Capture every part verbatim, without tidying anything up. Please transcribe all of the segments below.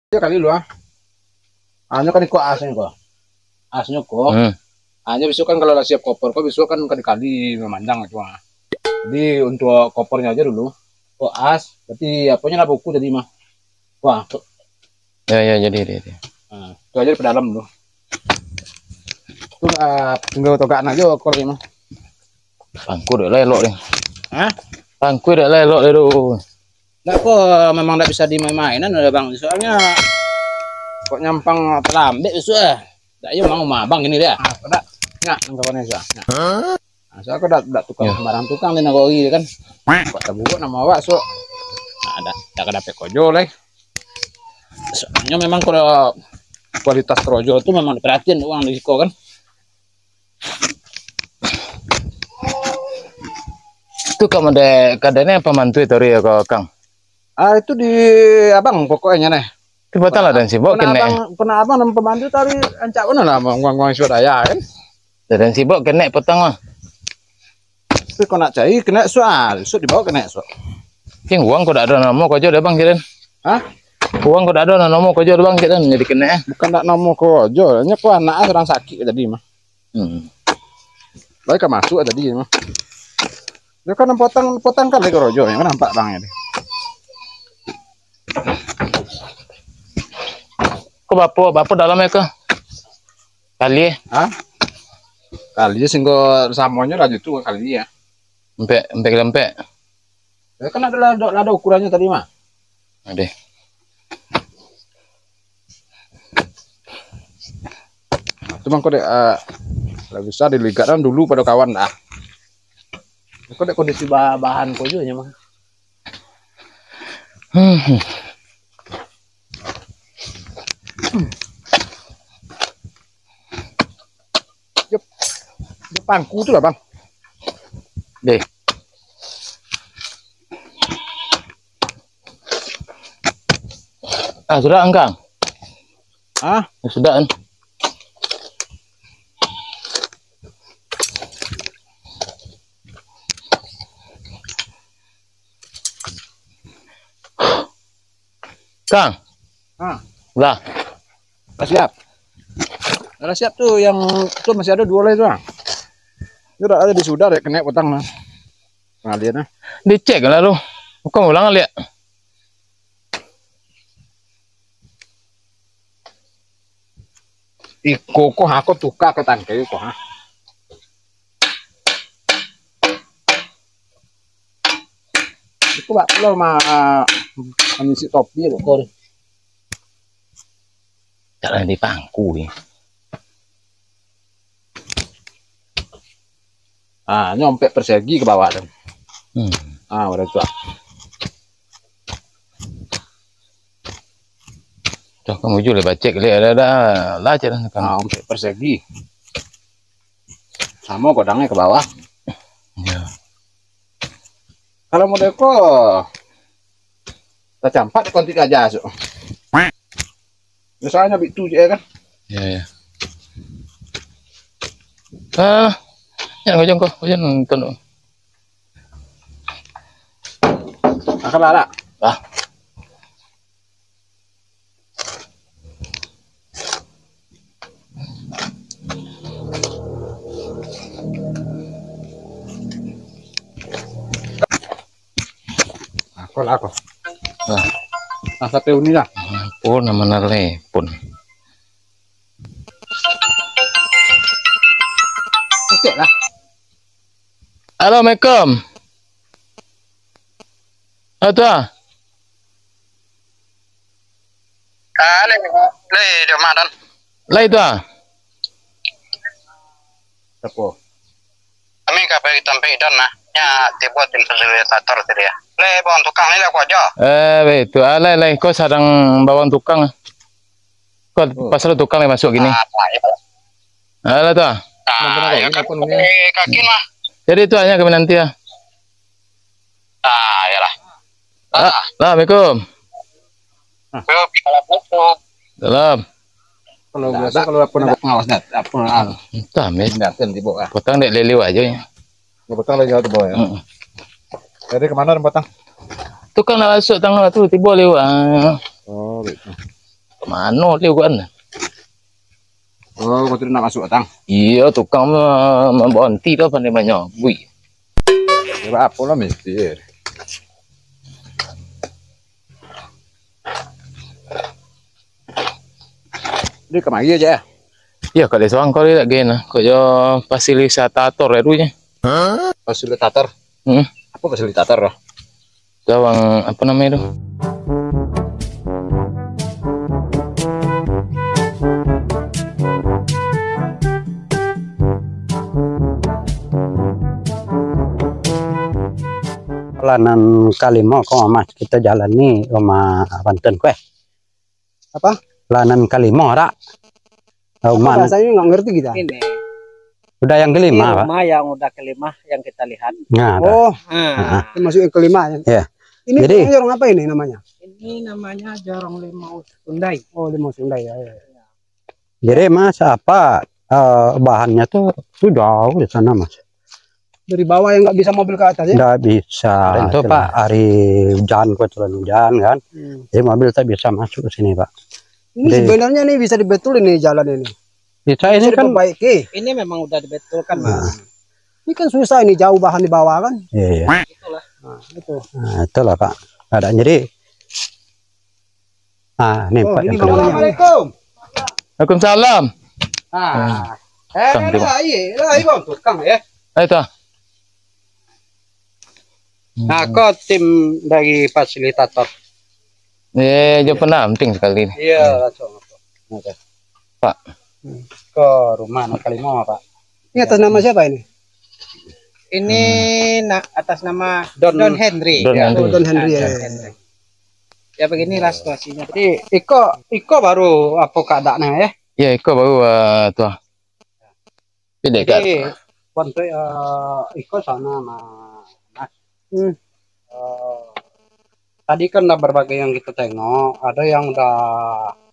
Iyo kali lu ah. Anyo kan iko asnyo ko. Asnyo ko. Hmm. Anyo bisuak kan kalau lah siap kopor ko bisuak kan ka dikali mamandang tu ah. Jadi untuk kopornyo ajo dulu. Ko as, berarti aponyo lah buku tadi mah. Wah, tu. Ya, ya, jadi, jadi, jadi. Nah, tu ajo di dalam dulu. Tu ah, tinggal togak anak jo ko lagi mah. Pangku dek lah elok deh. Hah? Pangku dek lah elok deh tu. Ndak ko, memang ndak bisa dimain-mainan lah, Bang. Soalnya kok nyampang terlambat besok ah. Ndak iyo mang rumah Abang kini dia. Ah, ndak. Nyak, nang kawan saya. Nyak. Nah, soalnya kok ndak, ndak tukang sembarang tukang di nagori dia kan. Kok terburuk nama awak, so. Nah, ndak, ndak ka dapek kojo lai. Soalnya memang kalau kualitas korojo tu memang diperhatian orang di siko kan. Tu ka mode kadane pamantui tadi ya, Kang? Ah, itu di abang pokoknya neh. Itu patang lah dan sibuk kena kene. Abang, kena abang dan pembantu tadi rancak benar lah, uang-uang swadaya, kan? Dan sibuk kene patang lah. Tapi kau nak cari, kena sual, sual dibawa kena sual. Cing, uang kau dak ada namo kau aja dah, Bang, kira. Hah? Uang kau dak ada namo kau aja dah, Bang, kira. Jadi kene. Bukan dak namo kau aja, hanya kau anak orang sakit tadi mah. Hmm. Baik ka masuk tadi mah. Dia kan potang, potang kan lagi rojo yang nampak bang ini. Ko bapo, bapo dalam ya ko? Kali eh? Hah? Kali je singgo samonyo lah tu kali ya. Empek, empek kilo empek. Ya kan ada lah, ada, ada ukurannya tadi mah. Adeh. Nah, tu mangko dek, ah, lah bisa diligatkan dulu pada kawan dah. Kok dek kondisi ba-, bahan ko juga mah. Hmm. Jep. Jep pangku tu lah, Bang. Deh. Ah, sudah angkang. Hah? Sudah kan? Kang. Ah. Lah. Lah siap. Lah siap tu yang tu masih ada dua lagi tu ah. Itu dah ada di sudah dek kena potang lah. Pengalian ah. Dicek lah lu. Bukan ulang lihat. Iko ko ha ko tuka ko tangkai ko ha. Iko bak pulau ma mangisi topi ko ko. Jalan di pangku ni. Ah, nyompek persegi ke bawah tu. Hmm. Ah, udah tu. Dah kamu jul bacek lihat ada ada lah jalan kan. Ah, ompek persegi. Samo godangnya ke bawah. Ya. Kalau model ko tacampak kontik aja masuk. Biasanya bitu je kan. Ya, ya. Ah, ya kau jongko, kau jangan nonton. Akan lah. Ah. Ako lah ako. Nah. Nah, sate uni lah. Pun nama nalai pun. Cek lah. Halo, Assalamualaikum. Halo, Tuah. Ah, lai, lai, di rumah, Don. Lai, Tuah. Apo? Kami ka pai tampek Don nah. Nya tibo tim fasilitator tadi ya. Lai, bawang tukang ni lah ko aja. Eh, baik tu. Ah, lai, lai. Ko sadang bawang tukang. Ko pasal tukang lai masuk kini. Ah, iya. Alah, Tuah. Ah, iya, kaki mah. Jadi, Tuah, nya kami nanti ya. Ah, iyalah. Ah, Assalamualaikum. Yo, assalamualaikum. Salam. Kalau biasa kalau apa nak pengawas dah, apa hal? Entah, Mes. Datang tiba ah. Potang dek lele aja ya. Ya, potang lagi tu bawa ya. Heeh. Jadi kemana dan potang? Tukang nak masuk tanggal tu tiba lewat. Oh, begitu. Mano dia kan? Oh, kau tu nak masuk, Tang? Iyo, tukang ma-, mambaonti tu pandai manyabui. Ya, apo lah mesti. Dia kemari aja ya? Iyo, kalau sorang kau lihat gini, kau jo fasilitator ya dulu je. Fasilitator? Hmm. Apo fasilitator tu? Gawang, apo namonyo tu? Lah nan kalimo ko, Mas, kito jalani rumah Banten ko, eh. Apa? Lah nan kalimo, rak. Apa Rumah nan bahasanya nggak ngerti kita. Ini. Udah yang kelima, Ini Pak. Rumah yang udah kelima yang kita lihat. Nah, dah. Oh, Ah. Heeh. Termasuk yang kelima ya. Iya. Ini Jadi rumahnya jorong apa ini namanya? Ini namanya jorong limau Sundai. Oh, limau Sundai ya. Ya. Jadi Mas, apa eh, bahannya tuh tuh jauh di sana, Mas? Dari bawah yang nggak bisa mobil ke atas ya? Nggak bisa. Itu Pak, hari hujan, kebetulan hujan kan. Hmm. Jadi mobil tak bisa masuk ke sini, Pak. Ini Jadi sebenarnya nih bisa dibetulin nih jalan ini. Kita ini Bisa kan diperbaiki. Ini memang udah dibetulkan, Nah. Ini kan susah ini, jauh bahan di bawah kan. Iya, iya. Itulah. Nah, itu. Nah, itulah Pak. Ada jadi Ah, ini Oh, Pak ini yang bangunnya. Assalamualaikum. Waalaikumsalam. Ah. Eh, Tang, lah, iya, lah, iya, Bang, tukang ya. Ayo, Tang. Nah, kau tim dari fasilitator. Eh, jo pendamping sekali ni. Iya, langsung. Oke. Pak. Ke rumah nak kalimo, Pak. Ini atas nama siapa ini? Ini nak atas nama Don Don Henry. Don Ya. Henry. Oh, Don Henry Ah, ya. Don Henry. Ya beginilah situasinya. Jadi iko iko baru apa keadaannya ya? Ya, iko baru uh, tu. Tidak kat. Jadi untuk uh, iko sana mas. Hmm. Eh, tadi kan udah berbagai yang kita tengok, ada yang udah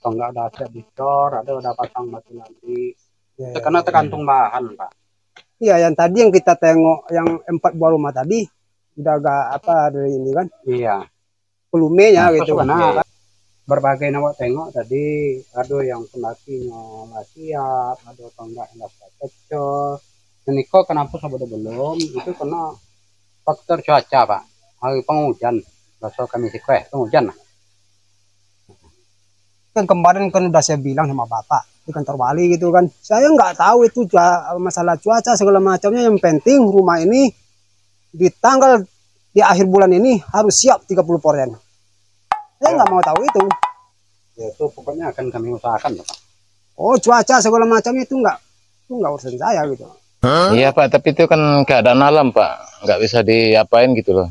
tonggak udah siap dicor, ada udah pasang batu nanti. Ya, ya, Karena ya. Tergantung bahan, Pak. Iya, yang tadi yang kita tengok yang empat buah rumah tadi udah agak apa dari ini kan? Iya. Volumenya Nah, gitu. Benar. Berbagai yang awak tengok tadi, ada yang pendakinyo lah siap, ada tonggak yang dah siap pecah. Dan iko kenapa sabodo belum? Itu kena faktor cuaca, Pak. Hari penghujan, bahasa kami siko eh, penghujan lah. Kan kemarin kan udah saya bilang sama Bapak di kantor wali gitu kan. Saya nggak tahu itu cua-, masalah cuaca segala macamnya. Yang penting rumah ini di tanggal, di akhir bulan ini harus siap tiga puluh persen. Saya Ya. nggak mau tahu itu. Ya, itu pokoknya akan kami usahakan, Pak. Oh, cuaca segala macam itu nggak, itu nggak urusan saya gitu. Iya, Pak, tapi itu kan keadaan alam, Pak. Nggak bisa diapain gitu loh.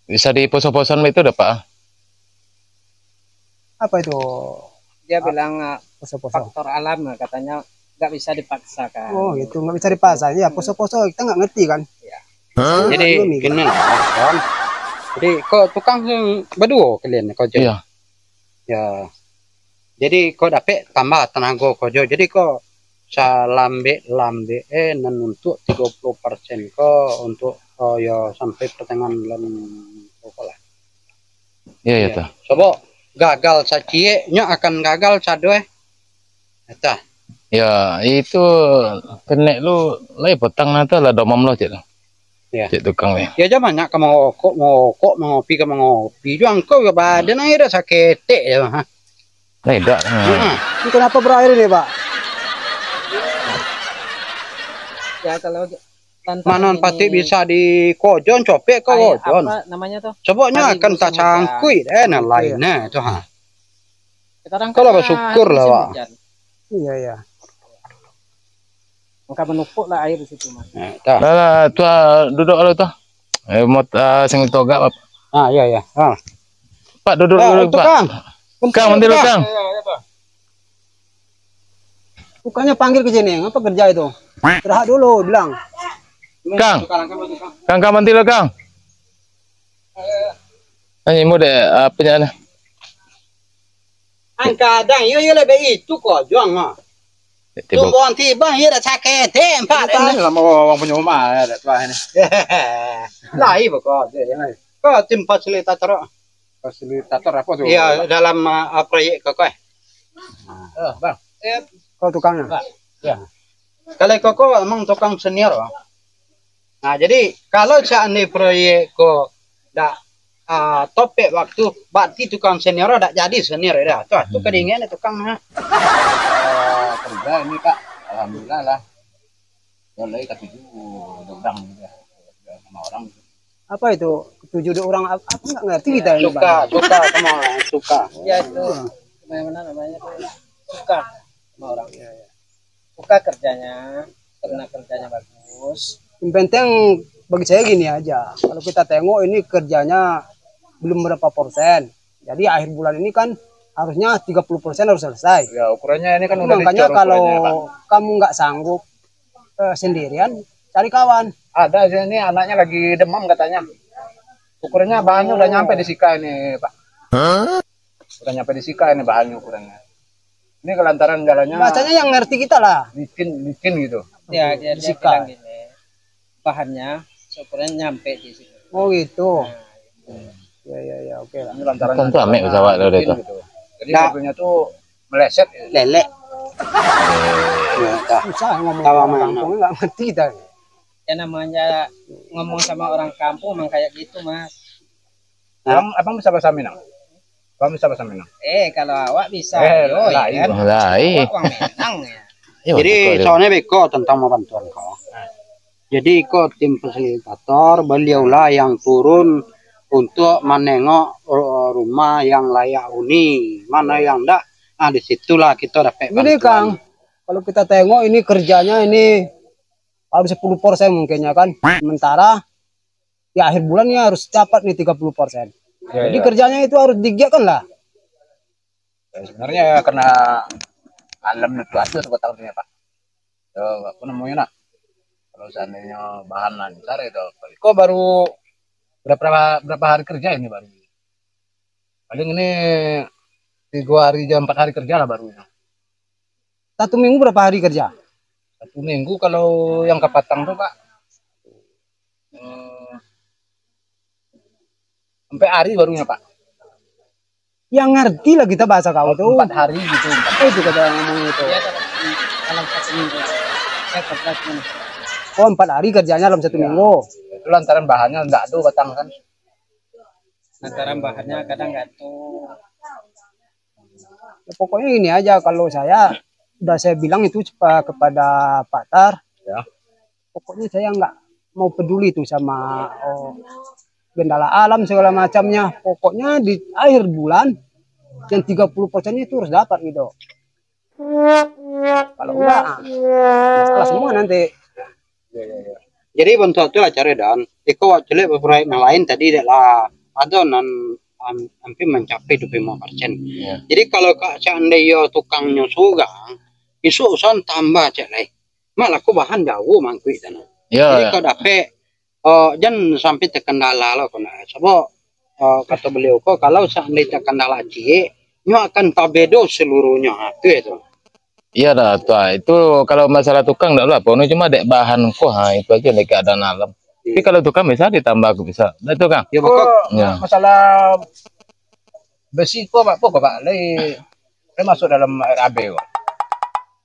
Bisa diposo-poson itu dah, Pak. Apa itu? Dia Ah, bilang, ah, poso-poso. Faktor alam, ah, katanya nggak bisa dipaksakan. Oh, gitu, nggak bisa dipaksa. Ya, poso-poso kita nggak ngerti kan. Iya. Jadi, Ini nih. Gini lah, kan. Jadi, kok tukang yang berdua kalian kau jadi? Iya. Ya. Jadi, kau dapek tambah tenaga kau jo. Jadi, kau salambek-lambek, eh, nan untuk tiga puluh persen kau untuk, oh, ya, sampai pertengahan bulan kau lah. Iya, iya, Ya. Tuh. Coba gagal saciek, nyo akan gagal sado, eh. Eta. Ya, itu kenek lu lai petang nah tu lah domam lo cek tu. Ya. Cek tukang ni. Ya, jangan banyak ka mangokok, mangokok, mangopi ka mangopi. Juang kau ka badan ai dah saketek je, ha. Lai dak. Ha. Ini kenapa berair ini, Pak? Ya, kalau tantangan Manon ini patik bisa di kojon, copek ka Air kojon. Apa namanya tuh? Coboknya Hari akan musim tak hujan. Cangkuik, eh, nah, Iya. lain, nah, tu, ha. Sekarang Kalau kan, bersyukur lah, musim Wak. hujan. Iya, iya. Maka menumpuklah air di situ, Mas. Eh, dah. Lah, lah, tu, ah, duduk dulu tu. Eh, mot, ah, sing togak, Pak. Ah, iya, iya. Ah. Pak, duduk Ah, dulu, itu, Pak. Kang. Kang, Bentar, mandi dulu, Kang. Kang. Bukannya panggil ke sini, ngapa kerja itu? Istirahat dulu, bilang. Kang. Kang, Kang, mandi dulu, Kang. Ini mau deh, apa nya? Ang kadang, iyo, iyo, lebih itu kok, Juang, ah. Tiba. Tumbuhan tiba, iyo, dah sakit, eh, empat Ini tahun. Sama orang punya rumah, ya, dah tua ini. Lah, iya, kok, dia, dia. Kau tim fasilitator. Fasilitator apo tu? Iyo, dalam, ah, proyek ko, ko, eh. Ah, bang. Eh, kau tukangnya? Bang. Iyo. Kalau kau, ko emang tukang senior, bang. Nah, jadi kalau seandai proyek ko dak, ah, topek waktu, berarti tukang senior dak jadi senior dah. Tu, tu kadinginan tukang, ha. Ah, kerja ini, Pak. Alhamdulillah lah. Yo, lai katuju dek urang juga. Sama orang. Apa itu? Katuju dek urang ap-, apa, nggak ngerti kita ini, suka, Bang. Suka sama orang, suka. Ya, itu. Bagaimana namanya tuh? Suka sama orang. Ya, ya. Suka kerjanya, karena kerjanya bagus. Yang penting bagi saya gini aja. Kalau kita tengok ini kerjanya belum berapa persen. Jadi akhir bulan ini kan harusnya tiga puluh persen harus selesai. Ya, ukurannya ini kan udah makanya dicor kalau ukurannya, Pak. Kamu nggak sanggup, eh, sendirian, cari kawan. Ada sih, ini anaknya lagi demam katanya. Ukurannya bahannya udah nyampe di sika ini, Pak. Udah nyampe di sika ini bahannya ukurannya. Ini kelantaran jalannya. Bahasanya yang ngerti kita lah. Licin, licin gitu. Ya, dia, dia bilang gini, bahannya seukurannya nyampe di situ. Oh, gitu. Nah, gitu. Ya, ya, ya, oke lah. Ini lantaran kan tu amek pesawat tu, licin gitu. Jadi, nah, mobilnya tuh meleset gitu. Lelek. Ya, dah. Susah ngomong. Tawa orang kampung, nggak ngerti dah. Ya, namanya ngomong sama orang kampung emang kayak gitu, Mas. Nah. Abang, abang bisa bahasa Minang? Abang bisa bahasa Minang? Eh, kalau awak bisa, eh, yo, ya kan? Lai. Awak orang Minang, ya. Jadi, soalnya beko tentang bantuan ko. Nah. Jadi, ko tim fasilitator, beliaulah yang turun untuk menengok, eh, rumah yang layak huni, mana yang ndak, nah, di situlah kita dapat bantuan. Gini, Kang, kalau kita tengok ini kerjanya ini baru sepuluh persen mungkinnya kan. Sementara di akhir bulan ini harus dapat nih tiga puluh persen. Ya, jadi ya, kerjanya itu harus digiatkan lah. Ya, sebenarnya karena alam itu aja sebatang dunia, Pak. Ya, apa namanya, nak? Kalau seandainya bahan lancar itu, kok baru berapa, berapa hari kerja ini baru? Paling ini tiga hari, jam empat hari kerja lah baru ini. Satu minggu berapa hari kerja? Satu minggu kalau yang kapatang tu, Pak, eh, sampai hari barunya, Pak. Yang ngerti lah kita bahasa kau tu. Empat hari gitu. Apa itu kata ngomong itu? Iya, kalau, kalau satu minggu. Saya kerja cuma. Oh, empat hari kerjanya dalam satu minggu. Itu lantaran bahannya ndak ada batang kan. Lantaran bahannya kadang nggak ada. Ya, pokoknya ini aja, kalau saya udah saya bilang itu cepa-, kepada Pak Tar. Ya. Pokoknya saya nggak mau peduli tuh sama, oh, gendala alam segala macamnya. Pokoknya di akhir bulan yang tiga puluh persen itu harus dapat gitu. Kalau enggak, ah, ya salah semua nanti. Ya, ya, ya. Jadi bantuak tu lah caro dan iko wak culik proyek yang lain tadi dek lah ada nan am-, hampir mencapai dua puluh lima persen. Ya. Jadi kalau kak seandai yo tukangnyo surang, isuak usaho tambah cek lai. Mak laku bahan jauh mangkuik tanah. Ya, jadi ya. Kau dapek, eh, jan sampai terkendala lah kau nak. Sebab, eh, kata beliau ko, kalau seandai terkendala ciek, nyo akan tabedo seluruhnyo. Ha, tu ya tu. Iya dah, tu, ah, itu kalau masalah tukang ndak lah, pokoknya cuma dek bahan ko, ha, itu aja dek keadaan alam. Tapi iya. Kalau tukang bisa ditambah, bisa. Dah tu, Kang? Ya, pokok. Ya. Masalah besi ko, Pak, pokok, Pak, lai, lai masuk dalam R A B ko.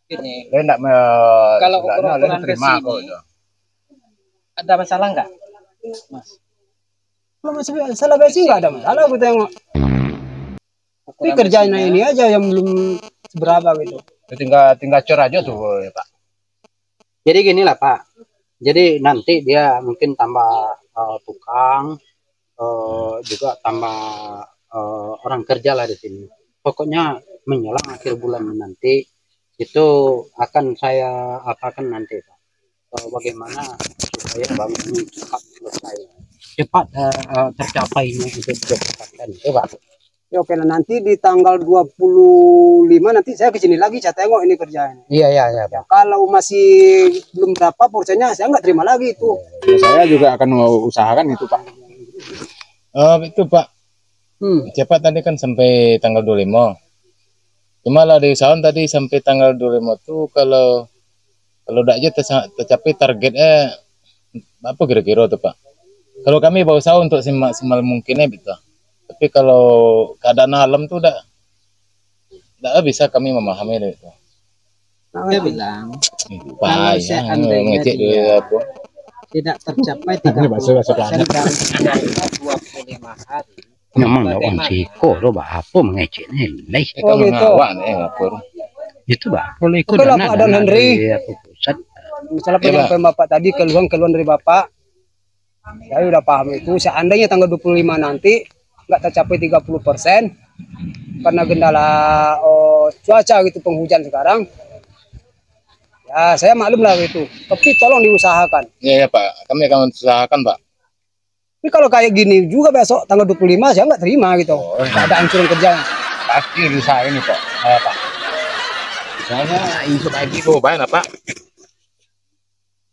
Gini, lai ndak me-, kalau ndak, ukuran-ukuran lai terima besi ko ini, itu. Ada masalah nggak, Mas? Kalau masalah, masalah besi nggak ada masalah, aku tengok. Tapi ukuran kerjaan besinya ini aja yang belum seberapa gitu. Ya, tinggal, tinggal cor aja tuh, ya, Pak. Jadi gini lah, Pak. Jadi nanti dia mungkin tambah, eh, tukang, eh, juga tambah, eh, orang kerja lah di sini. Pokoknya menjelang akhir bulan nanti itu akan saya apakan nanti, Pak. Eh, bagaimana supaya bangunan ini cepat selesai, cepat, eh, eh, tercapainya itu, cepat kan, itu, Pak. Ya, oke lah, nanti di tanggal dua puluh lima nanti saya ke sini lagi, saya tengok ini kerjaan. Iya, iya, iya, Pak. Ya, kalau masih belum dapat porsinya, saya nggak terima lagi itu. Ya, saya juga akan usahakan itu, Pak. Eh, itu, Pak. Hmm. Cepat tadi kan sampai tanggal dua puluh lima. Cuma lah diusahakan tadi sampai tanggal dua puluh lima tu, kalau, kalau dak je tersa-, tercapai target, eh, apa kira-kira tu, Pak? Kalau kami berusaha untuk semaksimal mungkin, eh, betul. Tapi kalau keadaan alam tu dak, dak bisa kami memahami dek itu. Dia bilang, kalau seandainya dia tidak tercapai tiga puluh persen dalam dua puluh lima hari, memang dak bagaimana? Siko tu, baapo mangecek ni, leh? Oh, gitu. Mangawak ni, apa tu? Itu, Pak. Kalau ikut. Oke lah, Pak Don Henry. Pusat. Masalah penyampaian Bapak tadi, keluhan-keluhan dari Bapak, saya udah paham itu. Seandainya tanggal dua puluh lima nanti nggak tercapai tiga puluh persen karena gendala, oh, cuaca gitu, penghujan sekarang, ya, saya maklum lah itu. Tapi tolong diusahakan. Iya, iya, Pak. Kami akan usahakan, Pak. Tapi kalau kayak gini juga besok tanggal dua puluh lima, saya nggak terima gitu. Oh, iya. Ada ancuran kerja. Pasti rusak ini, Pak. Eh, Pak. Soalnya itu pagi, oh, banyak, Pak.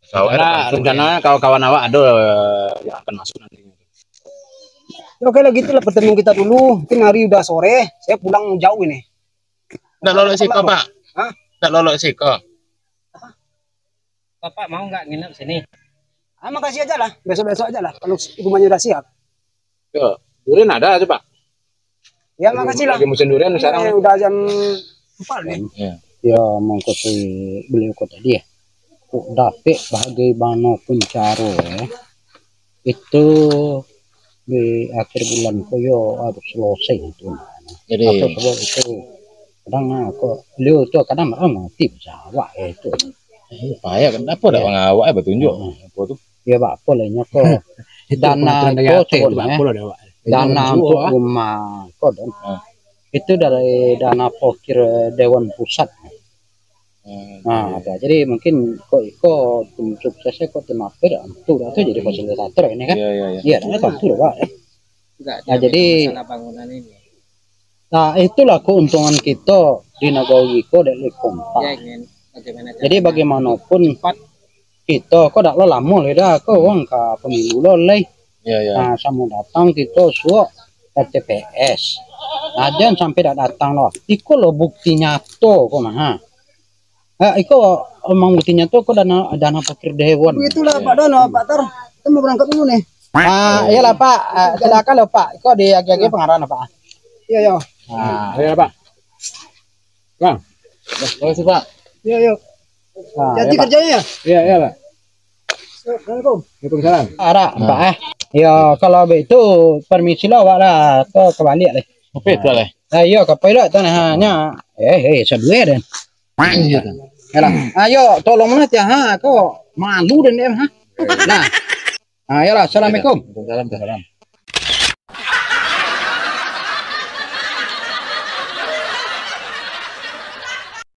Rencana kawan-kawan awak ada yang akan masuk nanti. Ya, oke lah, gitulah pertemuan kita dulu. Mungkin hari udah sore, saya pulang jauh ini. Ndak lolok siko, Pak? Hah? Ndak lolok siko. Bapak mau nggak nginep sini? Ah, makasih aja lah. Besok-besok aja lah. Kalau rumahnya udah siap. Yo, durian ada aja, Pak. Ya, makasih lah. Lagi musim durian sekarang. Ini udah jam empat nih. Iya. Ya, mangko tu beliau ko tadi ya. Kok dapek bagaimanapun caro ya. Itu di akhir bulan ko yo harus selesai itu. Jadi, apa sebab itu? Kadang, ah, kok beliau tu kadang orang mati pesawat ya itu. Eh, payah kan? Apa dak pangawak eh batunjuk? Hmm. Apa tu? Ya, bak apa lah inyo ko. Itu dana pengaturan itu dari atas tu, sebabnya bak apa lah dia, Wak? Dana untuk rumah ko, Don. Ah. Itu dari dana pokir Dewan Pusat. Hmm, nah, iya. Jadi mungkin kok iko tim sukses kok tim apa dak tentu dah tu jadi fasilitator ini kan? Iya, iya, iya. Iya, dak tentu lah, Pak. Nah, jadi masalah bangunan ini. Nah, itulah keuntungan kito di nagari ko dek lai kompak. Jadi bagaimanapun kito ko dak lo lamo lai dah ko wong ka pemilu lo lai. Iya, iya. Nah, samo datang kito suok R T P S. Nah, jan sampai dak datang lo. Iko lo bukti nyato ko mah. Ah, iko emang bukti nyato ko dana, dana pokir Dewan. Begitulah, Pak Don, Pak Tar. Kita mau berangkat dulu nih. Ah, iyalah, Pak. Ah, silakan lo, Pak. Iko diagi-agi pangarahan, Pak. Iya, iya. Ah, iya, Pak. Bang. Terima kasih, Pak. Iya, iya. Ah, hati-hati kerjanya ya. Iya, iya, Pak. Assalamualaikum. Waalaikumsalam. Arak, Pak, eh. Yo, kalau begitu, permisi lah, awak lah. Ko kabaliak lah. Apa itu lah? Ah, iyo, ka pilot tu nah, nya. Eh, eh, sadua den. Yalah. Ayo, tolong mana tiang ha, ko malu den dem ha. Nah. Ah, yalah, assalamualaikum. Waalaikumsalam.